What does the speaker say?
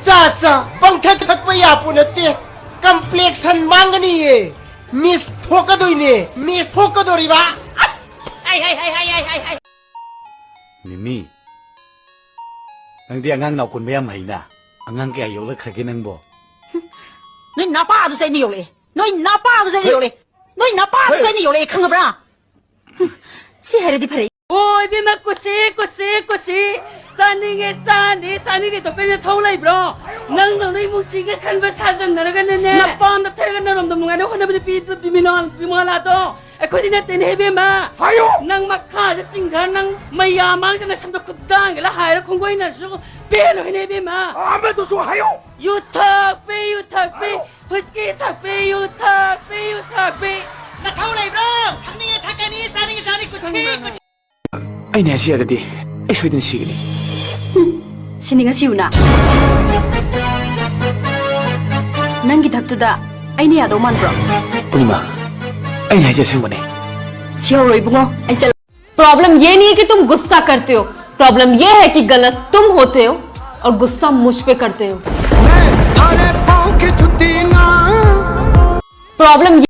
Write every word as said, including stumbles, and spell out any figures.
ꯆꯥ ꯆꯥ, ꯄꯪꯊꯛ ꯊꯛꯄ ꯌꯥꯄꯣ ꯅꯠꯇꯦ꯫ ꯀꯝꯄ꯭ꯂꯦꯛꯁꯟ ꯃꯥꯡꯒꯅꯤꯌꯦ꯫ ꯃꯤꯁ ꯊꯣꯛꯀꯗꯣꯏꯅꯦ꯫ ꯃꯤꯁ ꯊꯣꯛꯀꯗꯣꯔꯤꯕ꯫ ꯑꯩ, ꯑꯩ, ꯑꯩ, ꯑꯩ, ꯑꯩ, ꯑꯩ, ꯑꯩ꯫ ꯃꯤꯃꯤ, ꯅꯪꯗꯤ ꯑꯉꯥꯡ ꯅꯥꯎꯀꯨꯟꯕ ꯌꯥꯝ ꯍꯩꯅ꯫ ꯑꯉꯥꯡ ꯀꯌꯥ ꯌꯣꯛꯂꯛꯈ꯭ꯔꯒꯦ ꯅꯪꯕꯣ? ꯅꯣꯏ ꯅꯄꯥꯗꯨꯁꯨ ꯑꯩꯅ ꯌꯣꯛꯂꯛꯑꯦ꯫ ꯅꯣꯏ ꯅꯄꯥꯗꯨꯁꯨ ꯑꯩꯅ ꯍꯦ꯫ ꯌꯣꯛꯂꯛꯑꯦ꯫ ꯅꯣꯏ ꯅꯄꯥꯗꯨꯁꯨ ꯍꯦ꯫ ꯑꯩꯅ ꯌꯣꯛꯂꯛꯑꯦ, ꯈꯪꯉꯕ꯭ꯔꯥ? ꯁꯤ ꯍꯩꯔꯗꯤ ꯐꯔꯦ꯫ ꯑꯣ, ꯏꯕꯦꯝꯃ, ꯀꯨꯁꯤ, ꯀꯨꯁꯤ, ꯀꯨꯁꯤ꯫ ꯆꯥꯅꯤꯡꯉꯦ, ꯆꯥꯅꯤ, ꯆꯥꯅꯤꯡꯉꯦ꯫ ꯇꯣ ꯀꯩꯅꯣ ꯊꯧ ꯂꯩꯕ꯭ꯔꯣ? ꯅꯪꯗꯧꯅ ꯏꯃꯨꯡꯁꯤꯒꯦ ꯈꯟꯕ ꯁꯥꯖꯟꯅꯔꯒꯅꯅꯦ꯫ ꯅꯄꯥꯝꯗ ꯊꯔꯒ ꯅꯔꯣꯝꯗ ꯅꯨꯡꯉꯥꯏꯅ ꯍꯣꯠꯅꯕ ꯅꯨꯄꯤ ꯕꯤꯃꯣꯂꯥ-, ꯕꯤꯃꯣꯂꯥꯗꯣ ꯑꯩꯈꯣꯏꯗꯤ ꯅꯠꯇꯦꯅꯦ ꯏꯕꯦꯝꯃ꯫ ꯍꯥꯏꯌꯣ! ꯅꯪ ꯃꯈꯥꯗ ꯆꯤꯡꯈ꯭ꯔ ꯅꯪ ꯃꯌꯥꯝ ꯃꯥꯡꯁꯤꯅ ꯁꯝꯗ ꯈꯨꯗꯥꯡꯒ ꯍꯥꯏꯔ ꯈꯣꯡꯒꯣꯏꯅꯔꯁꯨ ꯄꯦꯜꯂꯣꯏꯅꯦ ꯏꯕꯦꯝꯃ꯫ ꯑꯃꯗꯨꯁꯨ ꯍꯥꯏꯌꯣ! ꯌꯨ ꯊꯛꯄꯤ, ꯌꯨ ꯊꯛꯄꯤ, ꯍꯥꯏꯌꯣ! Whisky ꯊꯛꯄꯤ, U ꯊꯛꯄꯤ, U ꯊꯛꯄꯤ꯫ ꯅꯊꯧ ꯂꯩꯕ꯭ꯔꯣ? ꯊꯛꯅꯤꯡꯉꯦ ꯊꯛꯀꯅꯤ, ꯆꯥꯅꯤꯡꯉꯦ ꯆꯥꯅꯤ, ꯀꯨꯁꯤ, ꯈꯪꯕ꯭ꯔꯥ ꯀꯨꯁꯤ꯫ ꯑꯩꯅ ꯍꯥꯏꯁꯤ ꯌꯥꯗꯗꯤ ꯑꯩ ꯁꯣꯏꯗꯅ ꯁꯤꯒꯅꯤ꯫ ꯁꯤꯅꯤꯡꯉꯁꯤꯌꯨꯅ꯫ ꯅꯪꯒꯤ ꯙꯛꯇꯨꯗ ꯑꯩꯅ ꯌꯥꯗꯧ ꯃꯥꯟꯕ꯭ꯔꯣ? ꯄꯨꯔꯅꯤꯃꯥ, ꯑꯩꯅ ꯍꯥꯏꯁꯦ ꯑꯁꯦꯡꯕꯅꯦ꯫ ꯁꯤꯍꯧꯔꯣ ꯏꯕꯨꯡꯉꯣ, ꯑꯩ ꯆꯠꯂꯦ꯫ प्रॉब्लम ये नहीं है कि तुम गुस्सा करते हो, प्रॉब्लम ये है कि गलत तुम होते हो और गुस्सा मुझ पे करते हो। थारे पाँव की जुत्ती ना। प्रॉब्लम